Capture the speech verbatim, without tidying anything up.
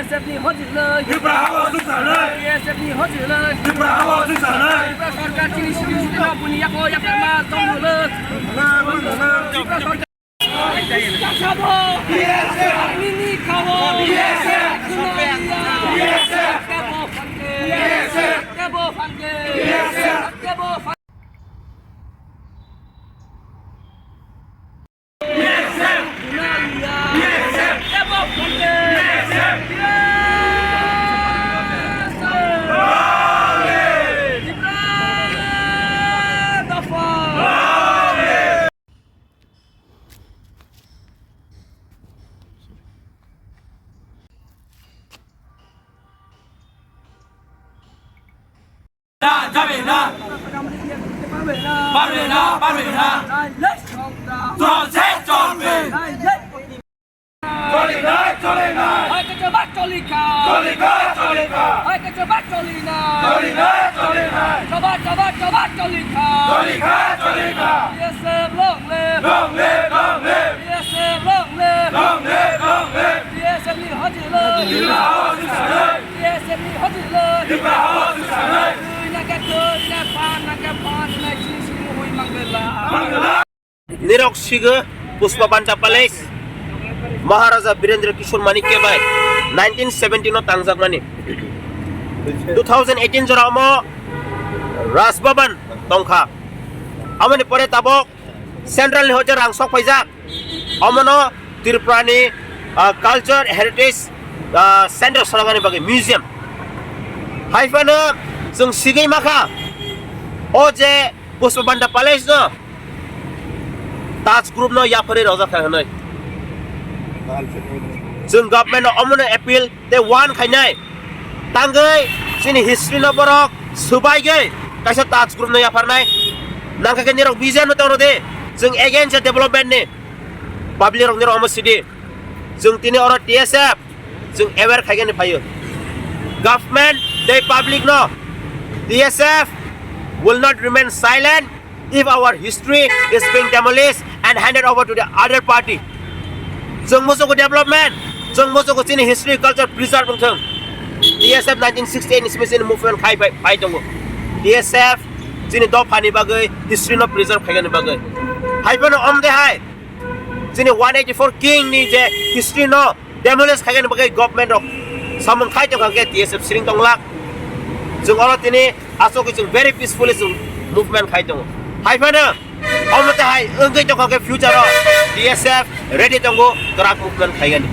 T S F ni hojilwi. Tripura hao suksanai. T S F ni hojilwi. Tripura hao suksanai. Tripura sarkar chini sidi sidi no buni yako yako ma tongmulwi. Tripura sarkar. T S F. Nini kawo. T S F. T S F. Tebo fanke. T S F. Tebo fanke. T S F. Tebo fanke. যাবে না, পারবে না, পারবে না। চলছে, চলবে। চলে নাই, চলে নাই। হয়তো জবাব চলি খা। চলি খা, চলি খা। হয়তো জবাব চলি না। চলি নাই, চলে নাই। জবাব, জবাব, জবাব চলি খা। চলি খা, চলি খা। T S F long live। Long live, long live। T S F long live। Long live, long live। T S F ni hojilwi. Tripura hao suksanai। T S F ni hojilwi. Tripura hao suksanai. Twi na khe twi, na phan na khe phan, na sing sing hui mangla. Mangla. Nirok sigo Pushpabanta Palace, Maharaja Birendra Kishore Manikya bai nineteen seventy no tangjakmani. Two thousand eighteen jora omo Raj Bhavan tongkha. Amoni pore tabok Central ni hoite rang sok paijak. Omono Tripura ni, ah, culture heritage, ah, center sonagani bagwi museum. Haiphano chwng sigwi makha o je Pushpabanta Palace no Taj Group no yapharwi rojak kha hwnwi. Chwng government no omono appeal tei warn khainai. Tangwi chini history no borok swbaigwi kaisa Taj Group no yapharnai. Nangkha khe nirok vision no tongro de. Chwng against the development ni public rok nirok omo sidi. Chwng tini oro T S F chwng aware khaigani phaio. Government tei public no T S F will not remain silent if our history is being demolished and handed over to the other party. Chwng musugo development, chwng musugo chini history culture preserve wngthwng. T S F nineteen sixty-eight ni simi chini movement khai bai, bai tongo. T S F chini dophani bagwi history no preserve khaigani bagwi. Haiphano omde hai chini one eighty-four king ni je history no demolish khaigani bagwi government rok samung khai tongkha khe T S F siring tonglak. Chwng oro tini aswk chwng very peacefully chwng movement khai tongo. Haiphano omo tei hai wngwi tongkha khe future o T S F ready tongo kwrak movement khaigani.